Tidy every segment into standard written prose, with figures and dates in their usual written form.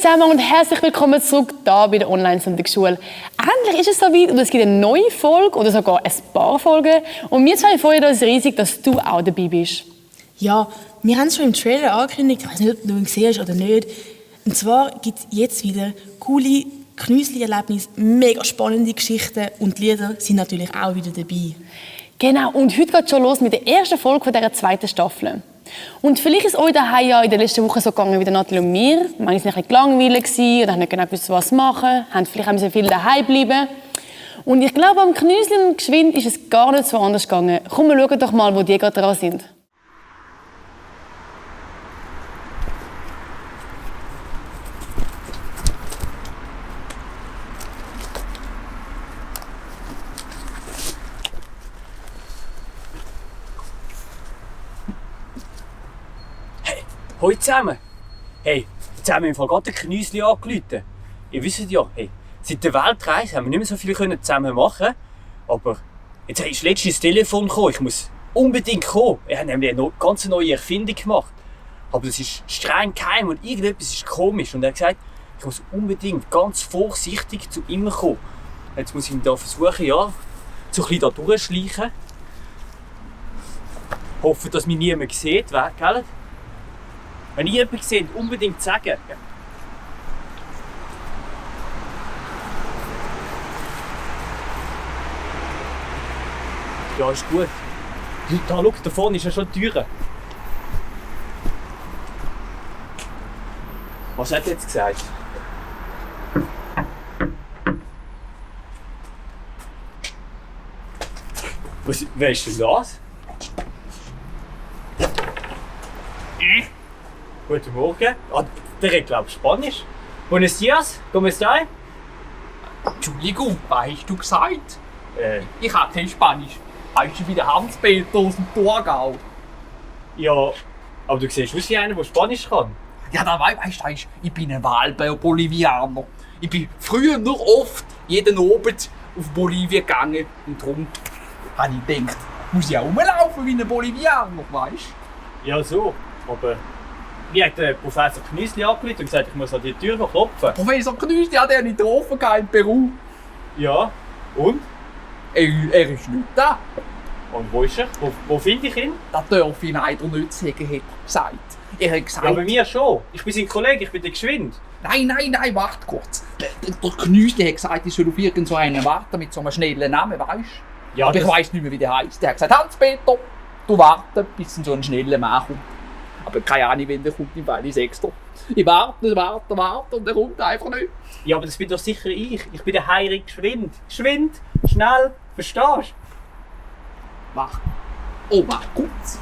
zusammen und herzlich willkommen zurück hier bei der Online-Sonntagsschule. Endlich ist es soweit und es gibt eine neue Folge oder sogar ein paar Folgen. Und wir zwei freuen uns riesig, dass du auch dabei bist. Ja, wir haben es schon im Trailer angekündigt, ich weiß nicht, ob du ihn gesehen hast oder nicht. Und zwar gibt es jetzt wieder coole Knüsli-Erlebnisse, mega spannende Geschichten und die Lieder sind natürlich auch wieder dabei. Genau, und heute geht es schon los mit der ersten Folge dieser zweiten Staffel. Und vielleicht ist euch daheim ja in den letzten Wochen so gegangen wie der Nathalie und mir. Manche waren ein bisschen gelangweilt oder haben nicht genau gewusst, was machen. Haben vielleicht auch viel daheim bleiben. Und ich glaube, am Knüsli und Geschwind ist es gar nicht so anders gegangen. Komm, wir schauen doch mal, wo die gerade dran sind. Hallo zusammen! Hey, jetzt haben wir im Fall gerade den Knüsli angerufen. Ihr wisst ja, hey, seit der Weltreise haben wir nicht mehr so viel zusammen machen. Aber jetzt ist letztens das Telefon gekommen. Ich muss unbedingt kommen. Er hat nämlich eine ganz neue Erfindung gemacht. Aber das ist streng geheim und irgendetwas ist komisch. Und er hat gesagt, ich muss unbedingt ganz vorsichtig zu ihm kommen. Jetzt muss ich ihn da versuchen, ja, so ein bisschen da durchschleichen. Hoffe, dass mich niemand sieht, gell? Wenn ihr jemanden seht, unbedingt sagen. Ja, ist gut. Da, schau, da vorne ist ja schon die Tür. Was hat er jetzt gesagt? Wer ist denn das? Guten Morgen. Ah, der redet, glaube ich, Spanisch. Buenos dias, ¿cómo está? Entschuldigung, was hast du gesagt? Ich habe kein Spanisch. Heißt du wie der Hans-Peter aus dem Thurgau? Ja, aber du siehst aus wie einer, der Spanisch kann. Ja, da weißt du, ich bin ein Wahlbär-Bolivianer. Ich bin früher noch oft jeden Abend auf Bolivien gegangen. Und darum habe ich gedacht, muss ich auch rumlaufen wie ein Bolivianer, weißt du? Ja, so. Aber mir hat der Professor Knüsli angerufen und gesagt, ich muss an die Tür klopfen. Professor Knüsli hat er nicht getroffen in Peru. Ja, und? Er ist nicht da. Und wo ist er? Wo finde ich ihn? Das darf ich leider nicht sagen, hat er gesagt. Er hat gesagt... Ja, bei mir schon. Ich bin sein Kollege, ich bin der Geschwind. Nein, warte kurz. Der Knüsli hat gesagt, ich soll auf irgend so einen warten mit so einem schnellen Namen, weißt du? Ja, aber ich weiss nicht mehr, wie der heisst. Der hat gesagt, Hans-Peter, du warten, bis so ein schneller Mann kommt. Aber keine Ahnung, wenn der kommt, weil ich sag's dir. Ich warte und der kommt einfach nicht. Ja, aber das bin doch sicher ich. Ich bin der Heirik Geschwind. Geschwind, schnell, verstehst du? Warte. Oh, warte kurz.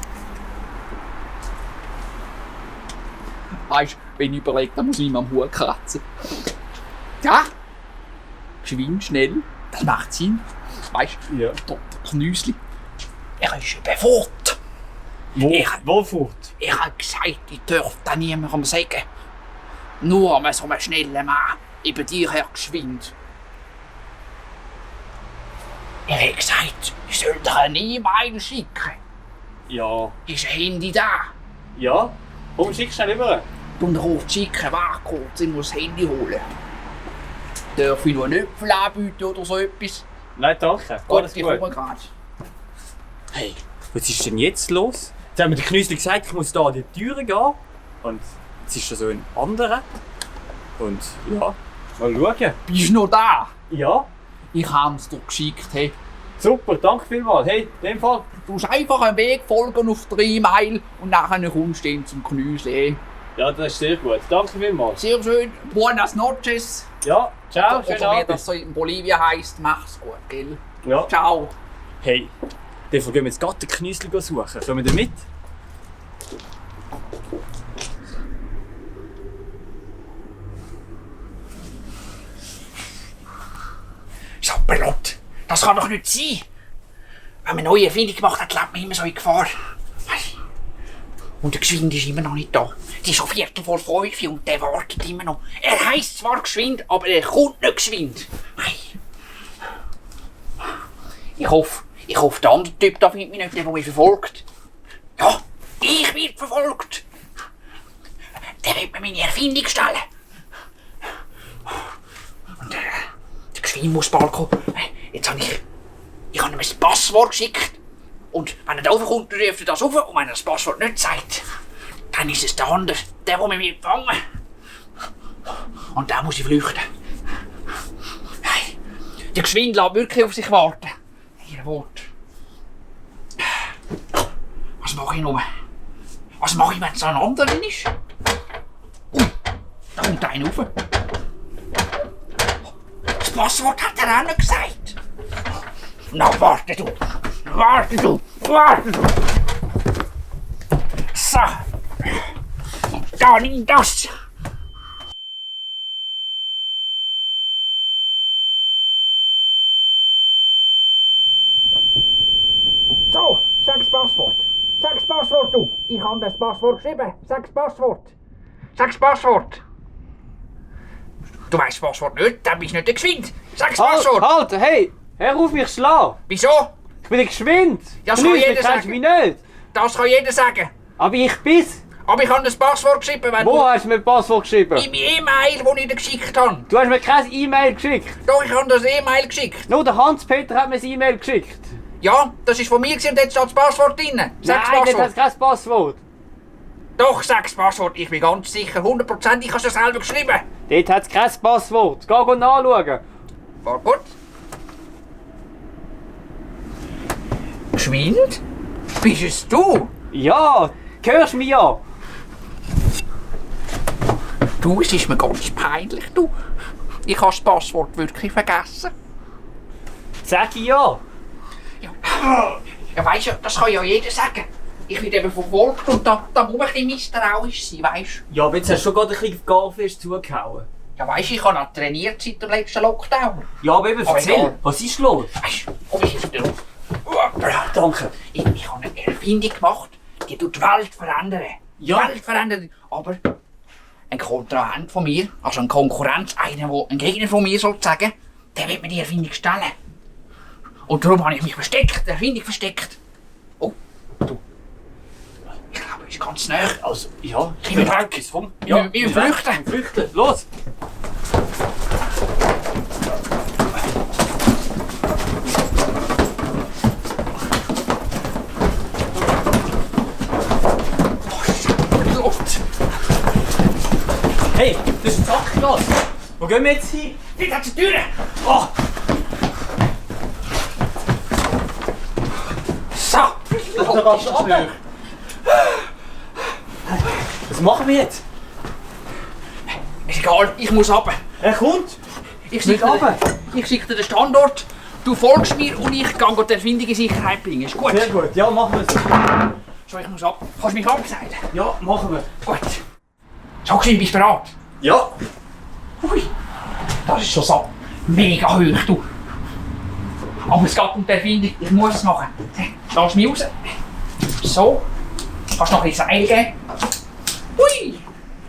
Weißt du, wenn ich überlege, dann muss ich mir am Hut kratzen. Ja, geschwind, schnell, das macht Sinn. Weißt du, Ja. der Knüsli, er ist eben fort. Wo fort? Er hat gesagt, ich dürfte das niemandem sagen. Nur so einem schnellen Mann, eben dir, Herr Geschwind. Er hat gesagt, ich soll dir eine E-Mail schicken. Ja. Ist ein Handy da? Ja? Komm, schick schnell rüber. Und er ruft schicken, warte kurz, ich muss das Handy holen. Darf ich noch einen Äpfel anbieten oder so etwas? Nein, danke. Gut, Alles ich gut. komme gerade. Hey, was ist denn jetzt los? Jetzt haben mir der Knüsli gesagt, ich muss hier an die Türe gehen. Und jetzt ist da so ein anderer. Und ja, mal schauen. Bist du noch da? Ja, Ich hab's dir geschickt, hey. super, danke vielmals. Hey, in dem Fall. Du musst einfach einen Weg folgen auf der E-Mail und nachher kommst du dann zum Knüsli. Hey. Ja, das ist sehr gut. Danke vielmals. Sehr schön. Buenas noches. Ja, ciao, schönen Oder wie Abend. das so in Bolivien heisst, mach's gut, gell? Ja. Ciao. Hey, dann gehen wir jetzt gerade den Knüsli suchen. Kommen wir mit? So blöd. Das kann doch nicht sein. Wenn man eine neue Erfindung gemacht hat, lebt man immer so in Gefahr. Und der Geschwind ist immer noch nicht da. Es ist schon 4:45 und der wartet immer noch. Er heisst zwar Geschwind, aber er kommt nicht geschwind. Ich hoffe, der andere Typ da findet mich nicht, der mich verfolgt. Ja, ich werde verfolgt. Der wird mir meine Erfindung stellen. Schwein muss bald kommen. Jetzt habe ich habe ihm ein Passwort geschickt. Und wenn er da raufkommt, dann ruft er das auf. Und wenn er das Passwort nicht sagt, dann ist es der andere, der mich empfangen. Und der muss ich flüchten. Nein, der Geschwind lässt wirklich auf sich warten. Ihr Wort. Was mache ich nun? Was mache ich, wenn es ein anderer ist? Da kommt einer rauf. Das Passwort hat er auch nicht gesagt. Na, warte du! Warte du! Warte du! So. Da, nimm das! So, sag das Passwort. Sag das Passwort, du! Ich habe das Passwort geschrieben. Sag das Passwort. Sag das Passwort. Du weißt das Passwort nicht, dann bist du nicht der Geschwind. Sag das Passwort. Halt, hey! Hör auf mich schlagen! Wieso? Ich bin geschwind! Das kann jeder kennst sagen. mich nicht! Das kann jeder sagen. Aber ich bin's! Aber ich habe das Passwort geschrieben, wenn Wo hast du mir das Passwort geschrieben? in meinem E-Mail, das ich dir geschickt habe. Du hast mir kein E-Mail geschickt! Doch, ich habe das E-Mail geschickt. Nur der Hans-Peter hat mir ein E-Mail geschickt! Ja, das ist von mir gewesen und jetzt steht das Passwort drin. Sag das Nein, das Passwort. hat kein Passwort! Doch, sag das Passwort. Ich bin ganz sicher, 100%, ich habe es selber geschrieben. Dort hat es kein Passwort! Geh nachschauen! War gut. Geschwind? Bist es du? Ja! Hörst du mich ja? Du, es ist mir ganz peinlich, du. Ich habe das Passwort wirklich vergessen. Sag ich ja! Ja, weisst du, das kann ja jeder sagen. Ich werde eben verfolgt und da muss man ein bisschen misstrauisch sein, weisst du. Ja, aber jetzt hast du schon gerade ein bisschen Garfest zugehauen. Ja, weisst du, ich habe noch trainiert seit dem letzten Lockdown. Ja, aber eben, Aber erzähl! egal. Was ist los? Weisst du, komm ich helfe dir auf. Danke! Ich habe eine Erfindung gemacht, die tut die Welt verändern. Ja. Die Welt verändern. Aber ein Kontrahent von mir, also ein Konkurrent, ein Gegner von mir sozusagen, der wird mir die Erfindung stellen. Und darum habe ich mich versteckt, die Erfindung versteckt. Oh, du. Ich glaube, es ist ganz nah. Also, ja, Ich bin weg. Komm. Wir müssen flüchten. Flüchten! Los! Luft. Hey, das ist ein Sackglas! Wo gehen wir jetzt hin? Dort hat es die Türe. Oh! So. Da kannst du runter. Was machen wir jetzt? Ist egal, ich muss runter. Er kommt! Ich Nicht runter. schicke dir den Standort, du folgst mir und ich gehe die Erfindung in Sicherheit bringen. Ist gut? Sehr gut, ja, machen wir es. So, ich muss ab. Kannst du mich abgesagt? Ja, machen wir. Gut. So, Geschwind, bist du bereit? Ja! Ui, das ist schon so mega hoch, du. Aber es geht um die Erfindung, ich muss es machen. Lass mich raus. So. Kannst du noch ein bisschen Seil geben? Ui!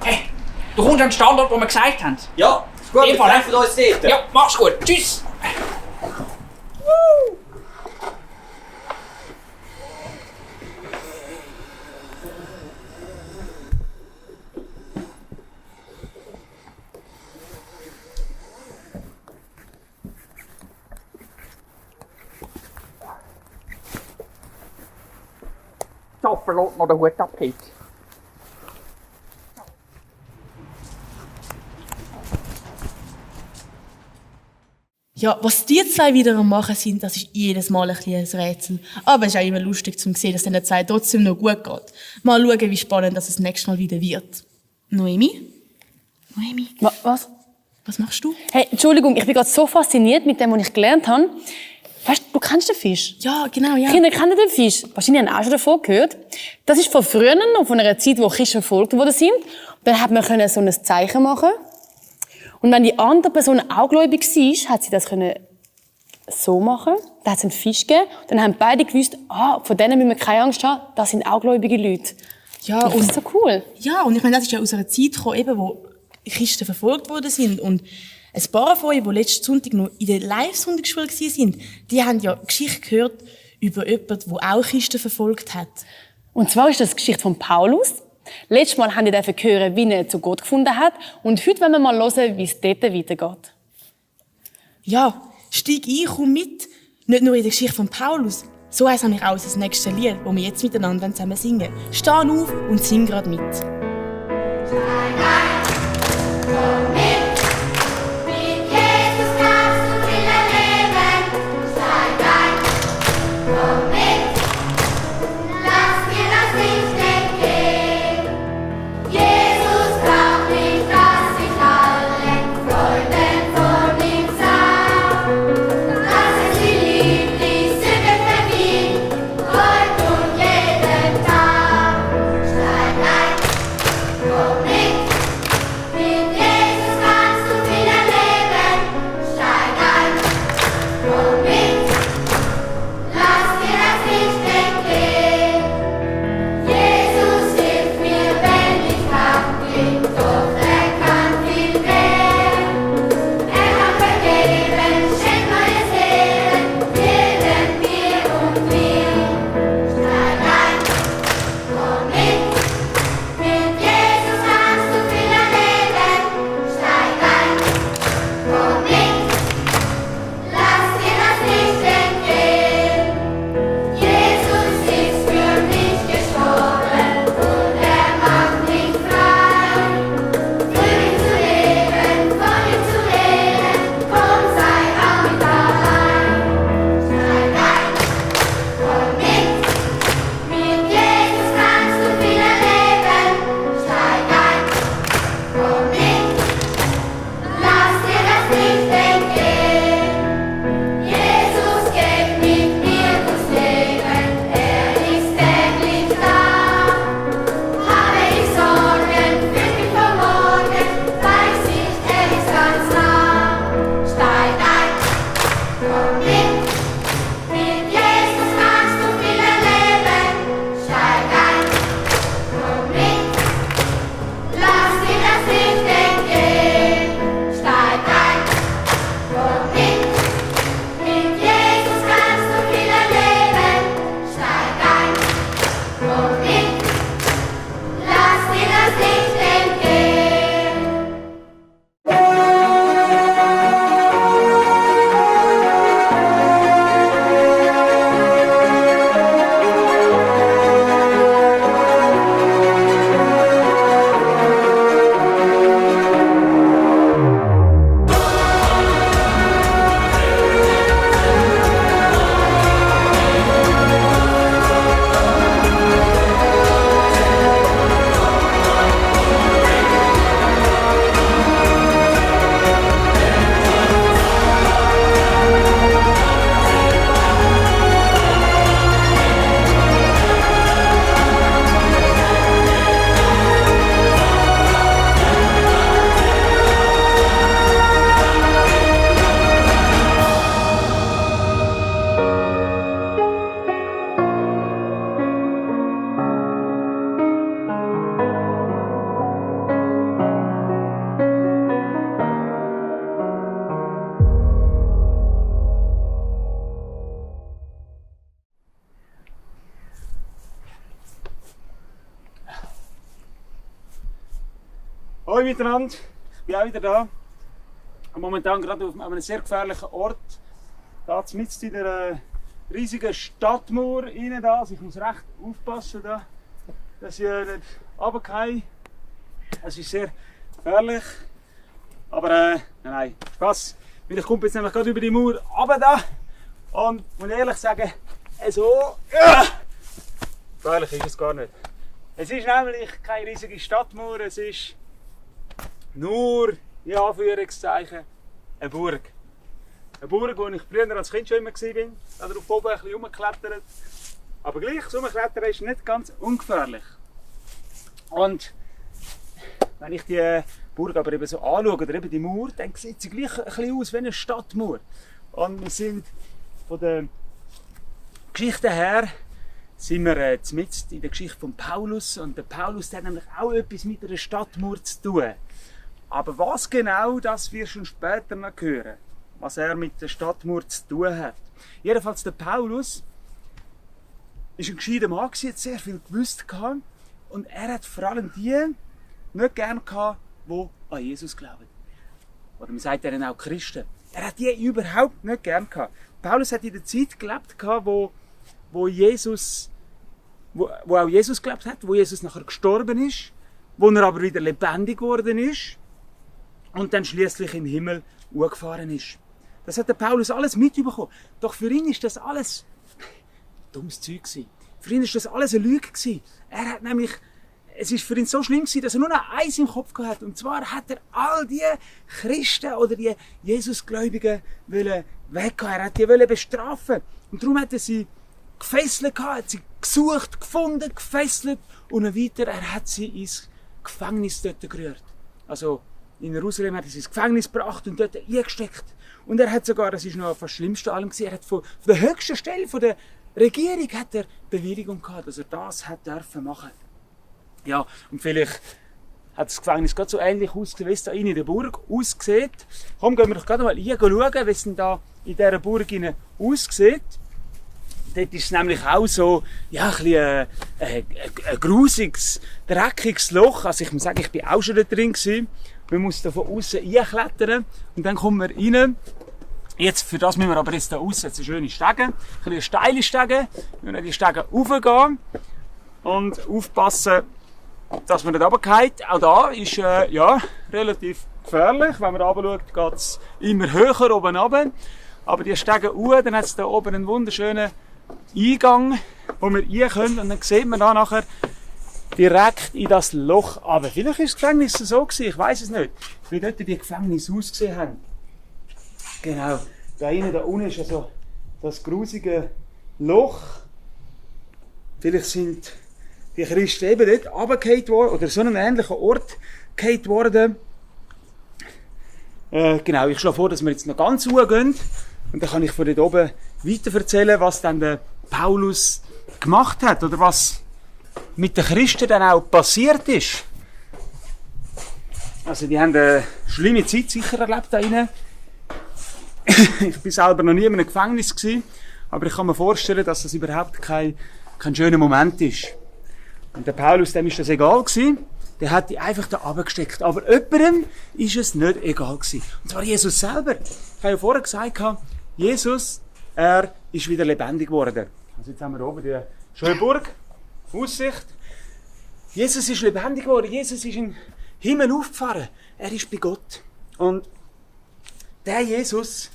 Hey, du kommst an den Standort, wo wir gesagt haben. Ja, ist gut, wir treffen uns dort. Ja, mach's gut. Tschüss. So, verlot noch den Hut abgeht. Ja, was die zwei wieder am machen sind, das ist jedes Mal ein kleines Rätsel. Aber es ist auch immer lustig zu sehen, dass es den zwei trotzdem noch gut geht. Mal schauen, wie spannend das nächstes Mal wieder wird. Noemi? Noemi, Was? was machst du? Hey, Entschuldigung, ich bin gerade so fasziniert mit dem, was ich gelernt habe. Weißt du, kennst den Fisch? Ja, genau, ja. Kinder kennen den Fisch. Wahrscheinlich haben auch schon davon gehört. Das ist von früher noch, von einer Zeit, wo Christen verfolgt worden sind. Dann hat man so ein Zeichen machen. Und wenn die andere Person auch gläubig war, hat sie das so machen. Dann hat es einen Fisch gegeben. Dann haben beide gewusst, von denen müssen wir keine Angst haben. Das sind auch gläubige Leute. Ja, Das ist so cool. Ja, und ich meine, das ist ja aus einer Zeit gekommen, eben, wo Christen verfolgt worden sind. Und ein paar von euch, die letzten Sonntag noch in der Live-Sonntagsschule waren, die haben ja Geschichte gehört über jemanden, der auch Christen verfolgt hat. Und zwar ist das die Geschichte von Paulus. Letztes Mal haben wir hören, wie er zu Gott gefunden hat. Und heute wollen wir mal hören, wie es dort weitergeht. Ja, steig ein, komm mit. Nicht nur in der Geschichte von Paulus. So heisst nämlich auch unser nächstes Lied, das wir jetzt miteinander zusammen singen. Steh auf und sing gerade mit. Hallo miteinander, ich bin auch wieder da. Momentan gerade auf einem sehr gefährlichen Ort. Da mitten in der riesigen Stadtmauer rein. Also ich muss recht aufpassen, da, dass ich nicht runterfalle. Es ist sehr gefährlich. Aber nein, Spaß. Weil ich komme jetzt nämlich gerade über die Mauer runter da. Und ich muss ehrlich sagen, so gefährlich ist es gar nicht. Es ist nämlich keine riesige Stadtmauer, es ist nur, in Anführungszeichen, eine Burg. Eine Burg, wo ich früher als Kind schon immer war. Darauf oben ein bisschen rumgeklettert. Aber gleich, das Rumklettern ist nicht ganz ungefährlich. Und wenn ich die Burg aber eben so anschaue, oder eben die Mauer, dann sieht sie gleich ein bisschen aus wie eine Stadtmauer. Und wir sind von der Geschichte her sind wir mitten in der Geschichte von Paulus. Und der Paulus hat nämlich auch etwas mit einer Stadtmauer zu tun. Aber was genau, das wirst du später noch hören, was er mit der Stadtmauer zu tun hat. Jedenfalls der Paulus war ein gescheiter Mann, hat sehr viel gewusst und er hat vor allem die nicht gerne gehabt, die an Jesus glauben. Oder man sagt ihnen auch Christen. Er hat die überhaupt nicht gern gehabt. Paulus hat in der Zeit gelebt, wo auch Jesus gelebt hat, wo Jesus nachher gestorben ist, wo er aber wieder lebendig geworden ist und dann schließlich im Himmel gefahren ist. Das hat der Paulus alles mitbekommen. Doch für ihn ist das alles dummes Zeug gewesen. Für ihn ist das alles eine Lüge gewesen. Er hat nämlich, es ist für ihn so schlimm gewesen, dass er nur noch eins im Kopf gehabt hat. Und zwar hat er all die Christen oder die Jesusgläubigen weghaben. Er hat die bestrafen. Und darum hat er sie gefesselt gehabt, hat sie gesucht, gefunden, gefesselt und dann weiter, er hat sie ins Gefängnis dort gerührt. Also in Jerusalem hat er sie ins Gefängnis gebracht und dort eingesteckt. Und er hat sogar, das ist noch fast das Schlimmste allem gewesen, er hat von der höchsten Stelle, von der Regierung, hat er Bewilligung gehabt, dass er das hat dürfen machen. Ja, und vielleicht hat das Gefängnis gerade so ähnlich ausgesehen, wie es da in der Burg aussieht. Komm, gehen wir doch gerade mal schauen, wie es denn da in dieser Burg aussieht. Dort ist es nämlich auch so, ja, ein grusiges, dreckiges Loch. Also ich muss sagen, ich bin auch schon da drin gewesen. Man muss da von außen reinklettern und dann kommen wir rein. Jetzt, für das müssen wir aber jetzt da aussen, jetzt eine schöne Stege, eine steile Stege. Wir müssen die Stege raufgehen und aufpassen, dass man nicht runterfällt. Auch da ist, ja, relativ gefährlich. Wenn man runterschaut, geht es immer höher oben runter. Aber die Stege hoch, dann hat es da oben einen wunderschönen Eingang, wo wir rein können. Und dann sieht man da nachher direkt in das Loch runter. Vielleicht ist das Gefängnis so gewesen, ich weiss es nicht. Wie dort die Gefängnisse ausgesehen haben. Genau. Da unten ist also das grusige Loch. Vielleicht sind die Christen eben dort runtergefallen worden, oder so einen ähnlichen Ort gefallen worden. Genau, ich schlage vor, dass wir jetzt noch ganz hochgehen. Und dann kann ich von dort oben weiter erzählen, was dann der Paulus gemacht hat, oder was mit den Christen dann auch passiert ist. Also die haben eine schlimme Zeit sicher erlebt da drinnen. Ich war selber noch nie in einem Gefängnis gewesen, aber ich kann mir vorstellen, dass das überhaupt kein schöner Moment ist. Und der Paulus, dem ist das egal gewesen. Der hat die einfach da runtergesteckt. Aber jemandem ist es nicht egal gewesen. Und zwar Jesus selber. Ich habe ja vorher gesagt, Jesus, er ist wieder lebendig geworden. Also jetzt haben wir oben die schöne Burg, Aussicht. Jesus ist lebendig geworden. Jesus ist in den Himmel aufgefahren. Er ist bei Gott. Und der Jesus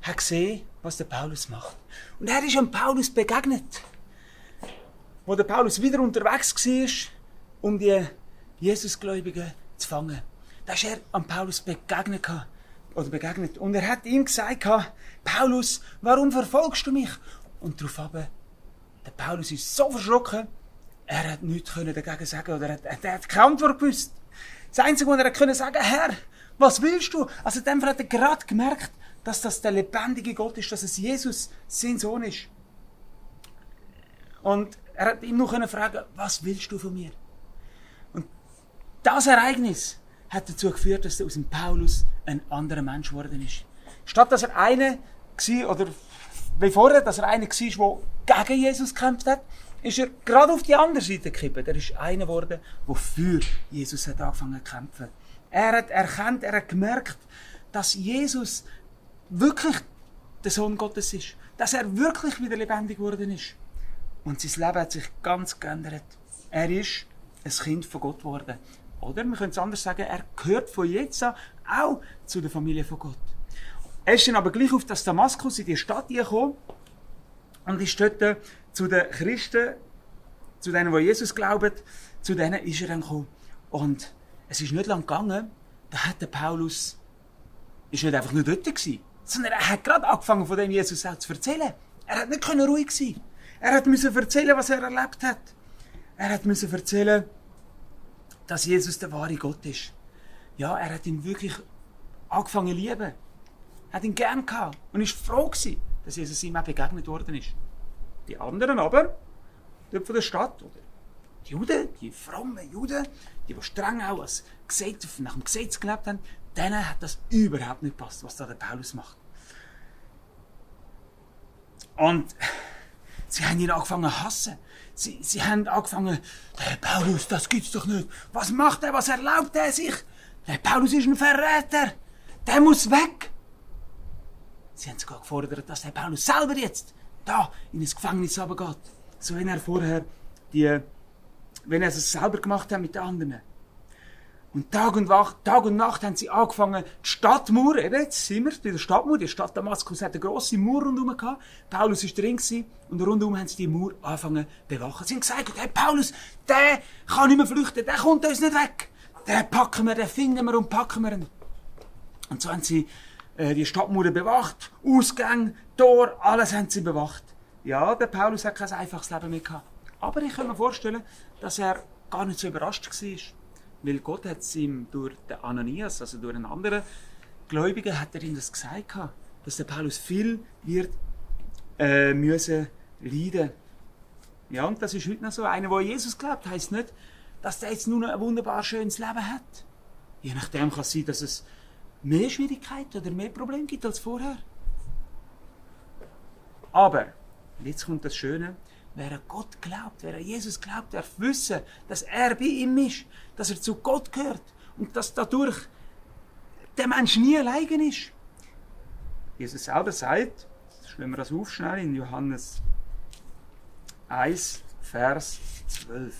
hat gesehen, was der Paulus macht. Und er ist am Paulus begegnet. Wo der Paulus wieder unterwegs war, um die Jesusgläubigen zu fangen. Da ist er am Paulus begegnet. Und er hat ihm gesagt, Paulus, warum verfolgst du mich? Und daraufhin, der Paulus ist so verschrocken, er hat nichts dagegen sagen, oder er hat keine Antwort gewusst. Das Einzige, was er konnte sagen, Herr, was willst du? Also in dem Fall hat er gerade gemerkt, dass das der lebendige Gott ist, dass es Jesus, sein Sohn ist. Und er hat ihm noch fragen, was willst du von mir? Und das Ereignis hat dazu geführt, dass aus dem Paulus ein anderer Mensch geworden ist. Statt dass er einer war, oder wie vorher, dass er einer war, der gegen Jesus gekämpft hat, ist er gerade auf die andere Seite gekippt. Er ist einer geworden, der für Jesus hat angefangen zu kämpfen. Er hat erkannt, er hat gemerkt, dass Jesus wirklich der Sohn Gottes ist. Dass er wirklich wieder lebendig geworden ist. Und sein Leben hat sich ganz geändert. Er ist ein Kind von Gott geworden. Oder man könnte es anders sagen, er gehört von jetzt an auch zu der Familie von Gott. Er ist dann aber gleich auf das Damaskus in die Stadt gekommen und ist dort zu den Christen, zu denen, die Jesus glauben, zu denen ist er dann gekommen. Und es ist nicht lang gegangen, da hat der Paulus, ist nicht einfach nur dort gewesen, sondern er hat gerade angefangen, von dem Jesus auch zu erzählen. Er hat nicht ruhig sein. Er musste erzählen, was er erlebt hat. Er musste erzählen, dass Jesus der wahre Gott ist. Ja, er hat ihn wirklich angefangen zu lieben. Er hat ihn gern gehabt und ist froh gewesen, dass Jesus ihm auch begegnet worden ist. Die anderen aber, dort von der Stadt, oder die Juden, die frommen Juden, die streng auch nach dem Gesetz gelebt haben, denen hat das überhaupt nicht gepasst, was da der Paulus macht. Und sie haben ihn angefangen zu hassen. Sie haben angefangen, der Paulus, das gibt's doch nicht. Was macht er? Was erlaubt er sich? Der Paulus ist ein Verräter. Der muss weg. Sie haben sogar gefordert, dass der Paulus selber jetzt da in das Gefängnis runtergeht. So wie er vorher wenn er es selber gemacht hat mit den anderen. Und Tag und Nacht haben sie angefangen, die Stadtmauer, eben, jetzt sind wir bei der Stadtmauer, die Stadt Damaskus hat eine grosse Mauer rundherum gehabt. Paulus war drin und rundherum haben sie die Mauer angefangen zu bewachen. Sie haben gesagt, hey, Paulus, der kann nicht mehr flüchten, der kommt uns nicht weg. Den packen wir, den finden wir und packen wir ihn. Und so haben sie die Stadtmauer bewacht, Ausgang, Tor, alles haben sie bewacht. Ja, der Paulus hat kein einfaches Leben mehr gehabt. Aber ich kann mir vorstellen, dass er gar nicht so überrascht war. Weil Gott hat es ihm durch den Ananias, also durch einen anderen Gläubigen, hat er ihm das gesagt, dass der Paulus viel wird müssen leiden. Ja, und das ist heute noch so. Einer, der an Jesus glaubt, heisst nicht, dass der jetzt nur ein wunderbar schönes Leben hat. Je nachdem kann es sein, dass es mehr Schwierigkeiten oder mehr Probleme gibt als vorher. Aber, jetzt kommt das Schöne, wer an Gott glaubt, wer an Jesus glaubt, darf wissen, dass er bei ihm ist, dass er zu Gott gehört und dass dadurch der Mensch nie allein ist. Jesus selber sagt, schlagen wir das auf schnell, in Johannes 1, Vers 12.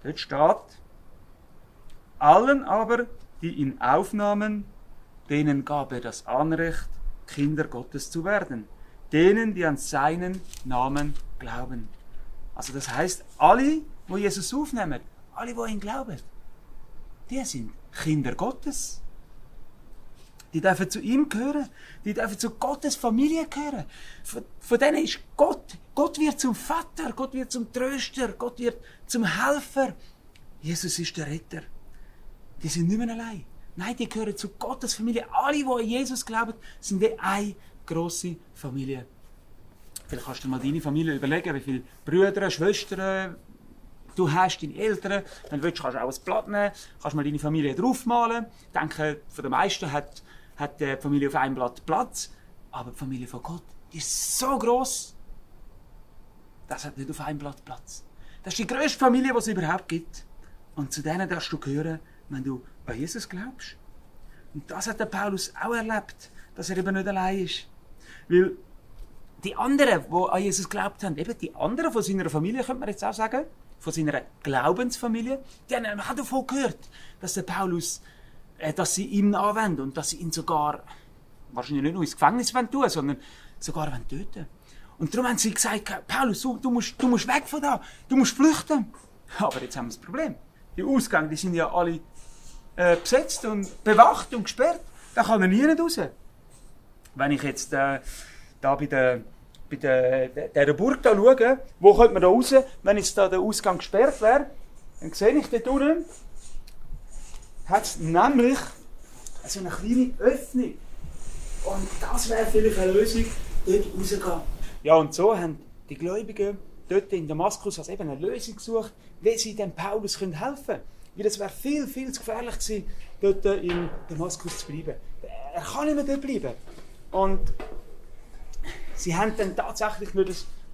Dort steht, allen aber, die ihn aufnahmen, denen gab er das Anrecht, Kinder Gottes zu werden. Denen, die an seinen Namen glauben. Also das heißt, alle, die Jesus aufnehmen, alle, die ihn glauben, die sind Kinder Gottes. Die dürfen zu ihm gehören. Die dürfen zu Gottes Familie gehören. Von denen ist Gott. Gott wird zum Vater, Gott wird zum Tröster, Gott wird zum Helfer. Jesus ist der Retter. Die sind nicht mehr allein. Nein, die gehören zu Gottes Familie. Alle, die an Jesus glauben, sind wie eine grosse Familie. Vielleicht kannst du mal deine Familie überlegen, wie viele Brüder, Schwestern du hast, deine Eltern. Wenn du willst, kannst du auch ein Blatt nehmen, kannst mal deine Familie draufmalen. Ich denke, von den meisten hat die Familie auf einem Blatt Platz. Aber die Familie von Gott ist so gross, das hat nicht auf einem Blatt Platz. Das ist die grösste Familie, die es überhaupt gibt. Und zu denen darfst du gehören, wenn du an Jesus glaubst. Und das hat der Paulus auch erlebt, dass er eben nicht allein ist. Weil die anderen, die an Jesus geglaubt haben, eben die anderen von seiner Familie, könnte man jetzt auch sagen, von seiner Glaubensfamilie, die haben auch davon gehört, dass der Paulus, dass sie ihm nachwenden und dass sie ihn sogar, wahrscheinlich nicht nur ins Gefängnis tun wollen, sondern sogar töten. Und darum haben sie gesagt, Paulus, du musst weg von da, du musst flüchten. Aber jetzt haben wir das Problem. Die Ausgänge, die sind ja alle besetzt und bewacht und gesperrt. Da kann er nie raus. Wenn ich jetzt da bei der Burg da schaue, wo könnte man da raus, wenn jetzt da der Ausgang gesperrt wäre, dann sehe ich dort unten, hat es nämlich so eine kleine Öffnung. Und das wäre vielleicht eine Lösung, dort rauszugehen. Ja, und so haben die Gläubigen dort in Damaskus also eben eine Lösung gesucht, wie sie dem Paulus helfen können. Weil es wäre viel, viel zu gefährlich gewesen, dort in Damaskus zu bleiben. Er kann nicht mehr dort bleiben. Und sie haben dann tatsächlich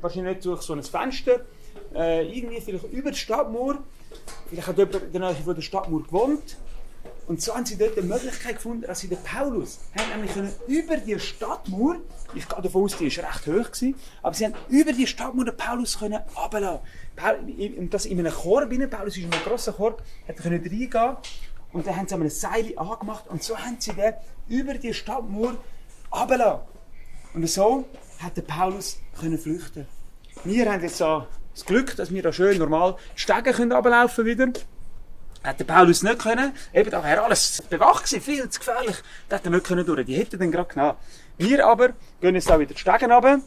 wahrscheinlich nicht durch so ein Fenster, irgendwie vielleicht über die Stadtmauer, vielleicht hat jemand in der Nähe von der Stadtmauer gewohnt. Und so haben sie dort eine Möglichkeit gefunden, dass sie den Paulus nämlich über die Stadtmauer, ich gehe davon aus, die war recht hoch gewesen, aber sie haben über die Stadtmauer den Paulus runterlassen. Und das in einem Korb, Paulus ist in einem grossen Korb, hat er reingehen und dann haben sie ein Seil angemacht und so haben sie den über die Stadtmauer runterlassen. Und so hat der Paulus flüchten. Wir haben jetzt so das Glück, dass wir da schön normal die Stege runterlaufen wieder. Hat der Paulus nicht können. Eben, da wäre alles bewacht gewesen, viel zu gefährlich. Das hat er nicht können durch. Die hätten dann gerade genommen. Wir aber gehen jetzt da wieder die Stege runter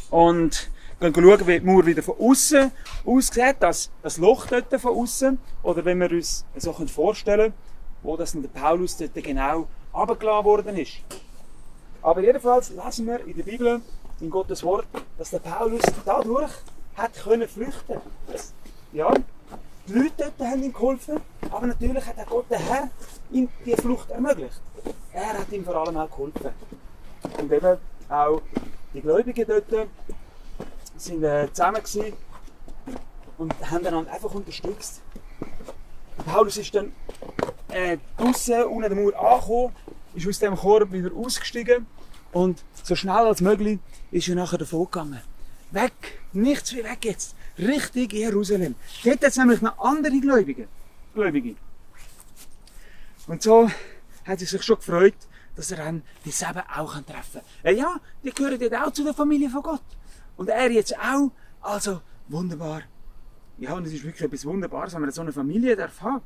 und gehen schauen, wie die Mauer wieder von außen aussieht. Das Loch dort von außen. Oder wenn wir uns so vorstellen, wo das der Paulus dort genau runtergelassen worden ist. Aber jedenfalls lesen wir in der Bibel, in Gottes Wort, dass der Paulus dadurch hat können flüchten. Ja, die Leute dort haben ihm geholfen, aber natürlich hat auch Gott, der Herr, ihm die Flucht ermöglicht. Er hat ihm vor allem auch geholfen. Und eben auch die Gläubigen dort sind zusammen gewesen und haben einander einfach unterstützt. Paulus ist dann draussen unter der Mauer angekommen, ist aus dem Korb wieder ausgestiegen Und so schnell als möglich ist er nachher davon gegangen. Weg, nichts wie weg jetzt. Richtig Jerusalem. Dort hat es nämlich noch andere Gläubige. Und so hat er sich schon gefreut, dass er dann die Sieben auch treffen kann. Ja, die gehören jetzt auch zu der Familie von Gott. Und er jetzt auch. Also, wunderbar. Ja, und es ist wirklich etwas Wunderbares, wenn man so eine Familie darf haben.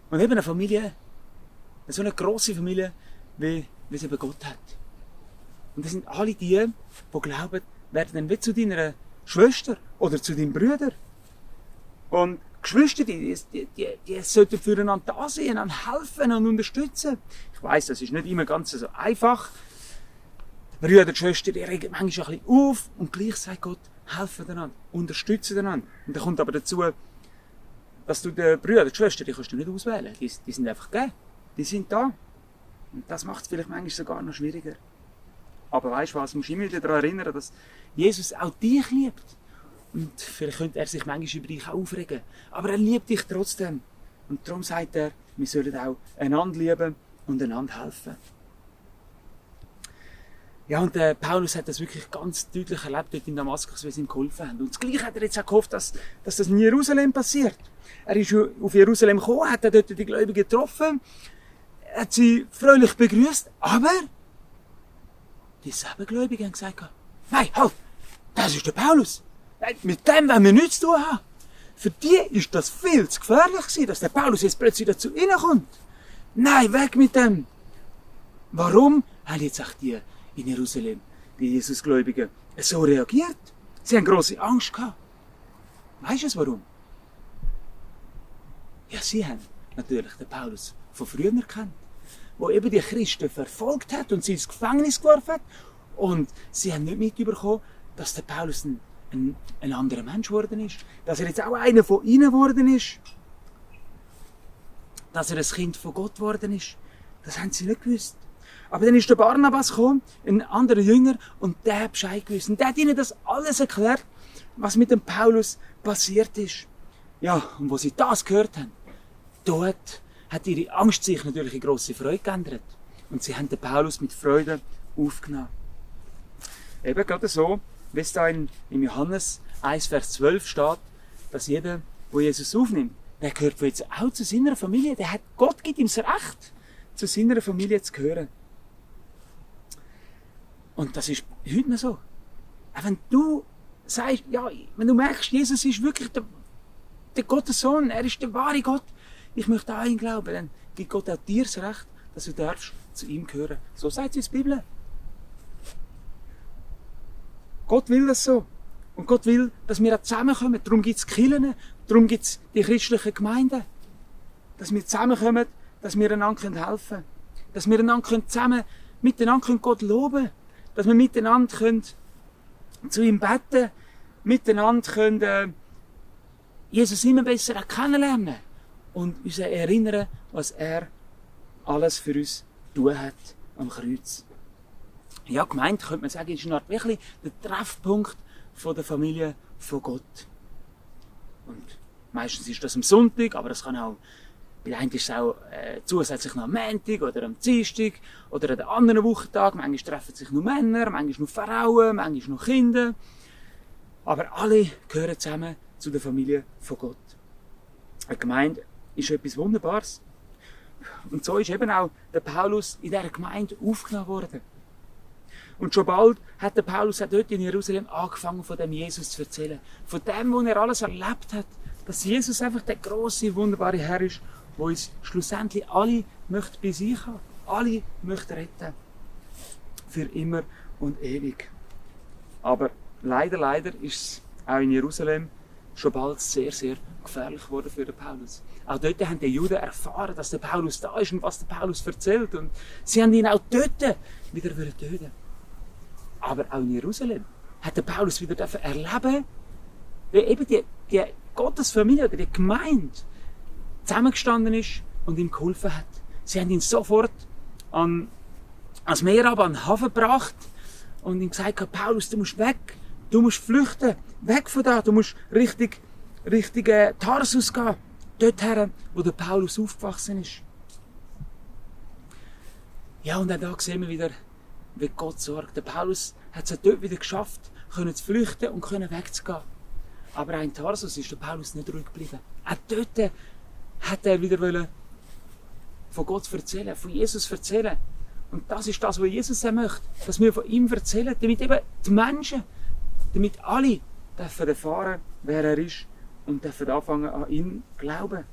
Und eben eine Familie, so eine grosse Familie, wie es eben Gott hat. Und das sind alle die glauben, werden dann wie zu deiner Schwester oder zu deinem Bruder. Und Geschwister, die sollten füreinander da sein und helfen und unterstützen. Ich weiss, das ist nicht immer ganz so einfach. Die Brüder und Schwestern, die regen manchmal ein bisschen auf und gleich sagt Gott, helfen einander, unterstützen einander. Und dann kommt aber dazu, dass du die Brüder und Schwestern, die kannst du nicht auswählen. Die sind einfach da. Die sind da. Und das macht es vielleicht manchmal sogar noch schwieriger. Aber weißt du was, du musst immer wieder daran erinnern, dass Jesus auch dich liebt. Und vielleicht könnte er sich manchmal über dich auch aufregen. Aber er liebt dich trotzdem. Und darum sagt er, wir sollen auch einander lieben und einander helfen. Ja, und Paulus hat das wirklich ganz deutlich erlebt dort in Damaskus, wie sie ihm geholfen haben. Und das Gleiche hat er jetzt auch gehofft, dass das in Jerusalem passiert. Er ist auf Jerusalem gekommen, hat dort die Gläubigen getroffen, hat sie fröhlich begrüßt, aber die Siebengläubigen haben gesagt, nein, halt, das ist der Paulus. Mit dem wollen wir nichts zu tun haben. Für die ist das viel zu gefährlich gewesen, dass der Paulus jetzt plötzlich dazu reinkommt. Nein, weg mit dem. Warum haben jetzt auch die in Jerusalem, die Jesusgläubigen, so reagiert? Sie haben grosse Angst gehabt. Weißt du warum? Ja, sie haben natürlich den Paulus von früher gekannt, wo eben die Christen verfolgt hat und sie ins Gefängnis geworfen hat. Und sie haben nicht mitbekommen, dass der Paulus ein anderer Mensch geworden ist. Dass er jetzt auch einer von ihnen geworden ist. Dass er ein Kind von Gott geworden ist. Das haben sie nicht gewusst. Aber dann ist der Barnabas gekommen, ein anderer Jünger, und der hat Bescheid gewusst. Und der hat ihnen das alles erklärt, was mit dem Paulus passiert ist. Ja, und wo sie das gehört haben, dort hat ihre Angst sich natürlich in grosse Freude geändert. Und sie haben den Paulus mit Freude aufgenommen. Eben gerade so, wie es da in Johannes 1, Vers 12 steht, dass jeder, der Jesus aufnimmt, der gehört jetzt auch zu seiner Familie. Gott gibt ihm das Recht, zu seiner Familie zu gehören. Und das ist heute noch so. Auch wenn du sagst, ja, wenn du merkst, Jesus ist wirklich der Gottes Sohn, er ist der wahre Gott, ich möchte an ihn glauben, dann gibt Gott auch dir das Recht, dass du darfst zu ihm gehören. So sagt es in der Bibel. Gott will das so. Und Gott will, dass wir auch zusammenkommen. Darum gibt es Kirchen, darum gibt es die christlichen Gemeinden. Dass wir zusammenkommen, dass wir einander helfen können. Dass wir einander miteinander Gott loben können. Dass wir miteinander zu ihm beten, miteinander Jesus immer besser kennenlernen und uns erinnern, was er alles für uns tun hat am Kreuz. Ja, gemeint, könnte man sagen, ist eine Art wirklich der Treffpunkt von der Familie von Gott. Und meistens ist das am Sonntag, aber das kann auch, bei der einen ist es auch zusätzlich noch am Montag oder am Dienstag oder an den anderen Wochentag. Manchmal treffen sich nur Männer, manchmal nur Frauen, manchmal nur Kinder. Aber alle gehören zusammen zu der Familie von Gott. Eine Gemeinde ist etwas Wunderbares. Und so ist eben auch der Paulus in dieser Gemeinde aufgenommen worden. Und schon bald hat der Paulus auch dort in Jerusalem angefangen, von dem Jesus zu erzählen. Von dem, was er alles erlebt hat. Dass Jesus einfach der grosse, wunderbare Herr ist, der uns schlussendlich alle möchte bei sich haben. Alle möchte retten. Für immer und ewig. Aber leider ist es auch in Jerusalem schon bald sehr, sehr gefährlich geworden für den Paulus. Auch dort haben die Juden erfahren, dass der Paulus da ist und was der Paulus erzählt. Und sie haben ihn auch dort wieder töten. Aber auch in Jerusalem hat der Paulus wieder erleben, wie eben die Gottesfamilie oder die Gemeinde zusammengestanden ist und ihm geholfen hat. Sie haben ihn sofort ans Meer an den Hafen gebracht und ihm gesagt, Paulus, du musst weg, du musst flüchten, weg von da, du musst Richtung Tarsus gehen, dorthin, wo der Paulus aufgewachsen ist. Ja, und auch da sehen wir wieder, wie Gott sorgt. Der Paulus hat es dort wieder geschafft, können zu flüchten und können wegzugehen. Aber auch in Tarsus ist der Paulus nicht ruhig geblieben. Auch dort hat er wieder von Gott erzählen, von Jesus erzählen. Und das ist das, was Jesus möchte, dass wir von ihm erzählen, damit eben die Menschen, damit alle dürfen erfahren, wer er ist und dürfen anfangen, an ihn zu glauben.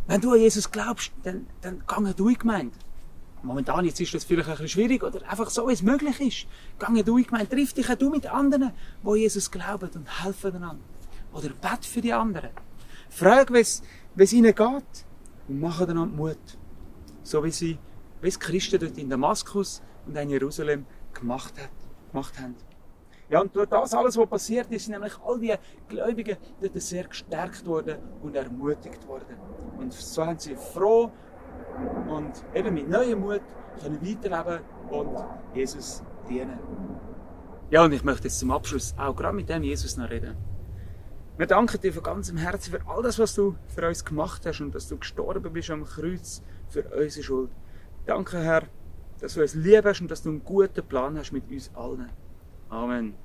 Wenn du an Jesus glaubst, dann geh du in die Gemeinde. Momentan jetzt ist das vielleicht ein bisschen schwierig oder einfach so, wie es möglich ist. Geh du in die Gemeinde, triff dich auch du mit anderen, die Jesus glauben und helfen einander. Oder bete für die anderen. Frag, wie es ihnen geht und mach einander Mut. So wie es die Christen dort in Damaskus und in Jerusalem gemacht haben. Ja, und durch das alles, was passiert ist, sind nämlich all die Gläubigen dort sehr gestärkt worden und ermutigt worden. Und so haben sie froh und eben mit neuem Mut können weiterleben und Jesus dienen. Ja, und ich möchte jetzt zum Abschluss auch gerade mit dem Jesus noch reden. Wir danken dir von ganzem Herzen für all das, was du für uns gemacht hast und dass du gestorben bist am Kreuz für unsere Schuld. Danke, Herr, dass du uns lieb hast und dass du einen guten Plan hast mit uns allen. Amen.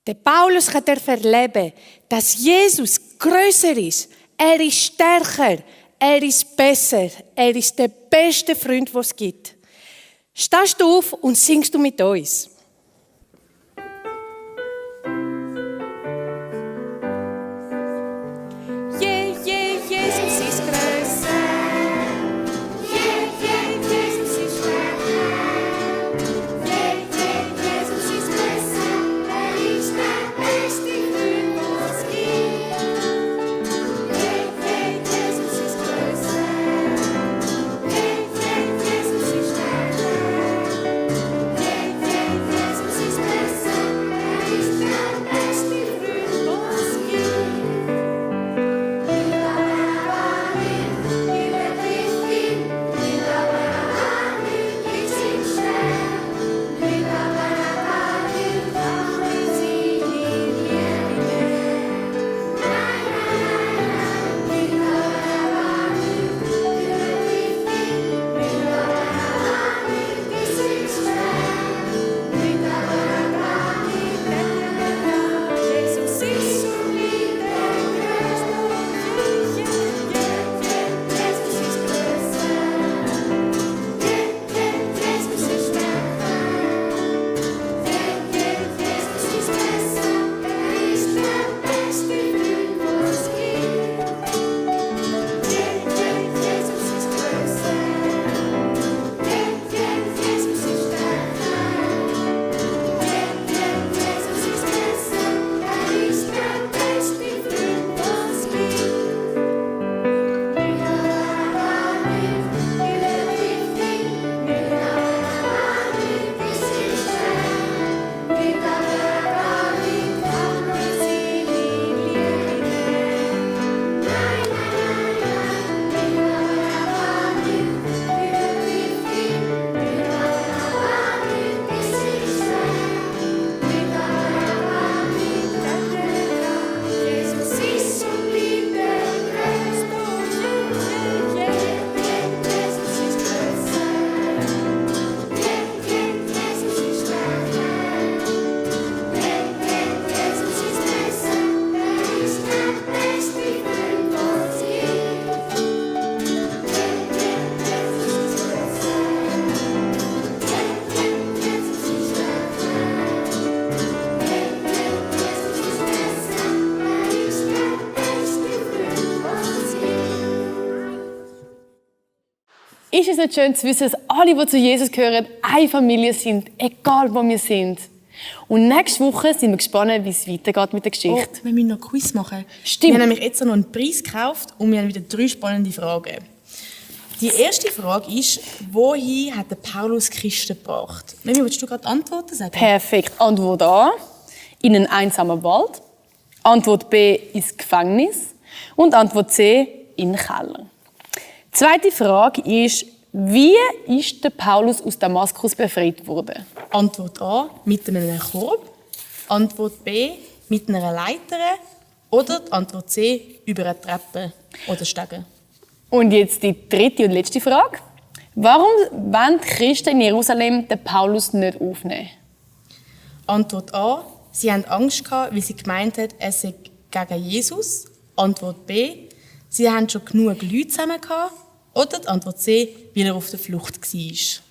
Der Paulus kann erleben, dass Jesus grösser ist. Er ist stärker. Er ist besser. Er ist der beste Freund, den es gibt. Stehst du auf und singst du mit uns. Jesus ist grösser. Jesus ist stärker. Jesus ist besser. Er ist der beste Freund, den es gibt. Jesus ist grösser. Jesus ist stärker. Jesus ist besser. Er ist der beste Freund, den es gibt. Ist es nicht schön zu wissen, dass alle, die zu Jesus gehören, eine Familie sind, egal wo wir sind? Und nächste Woche sind wir gespannt, wie es weitergeht mit der Geschichte. Oh, wir müssen noch ein Quiz machen. Stimmt. Wir haben nämlich jetzt noch einen Preis gekauft und wir haben wieder 3 spannende Fragen. Die erste Frage ist, wohin hat der Paulus Christen gebracht? Mimi, willst du gerade Antworten sagen? Perfekt. Antwort A, in einen einsamen Wald. Antwort B, ins Gefängnis. Und Antwort C, in den Keller. Die zweite Frage ist, wie ist der Paulus aus Damaskus befreit worden? Antwort A, mit einem Korb. Antwort B, mit einer Leiter. Oder die Antwort C, über eine Treppe. oder Stegen. Und jetzt die dritte und letzte Frage. Warum wollen die Christen in Jerusalem den Paulus nicht aufnehmen? Antwort A. Sie hatten Angst, weil sie gemeint haben, er sei gegen Jesus. Antwort B. Sie hatten schon genug Leute zusammen gehabt. Oder die Antwort C. Weil er auf der Flucht war.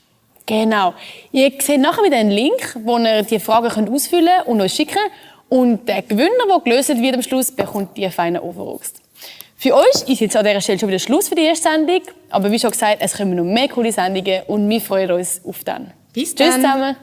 Genau. Ihr seht nachher wieder einen Link, wo ihr die Fragen ausfüllen könnt und euch schicken könnt. Und der Gewinner, der gelöst wird am Schluss, bekommt die feinen Overrocks. Für euch ist jetzt an dieser Stelle schon wieder Schluss für die erste Sendung. Aber wie schon gesagt, es kommen noch mehr coole Sendungen und wir freuen uns auf dann. Bis Tschüss dann. zusammen.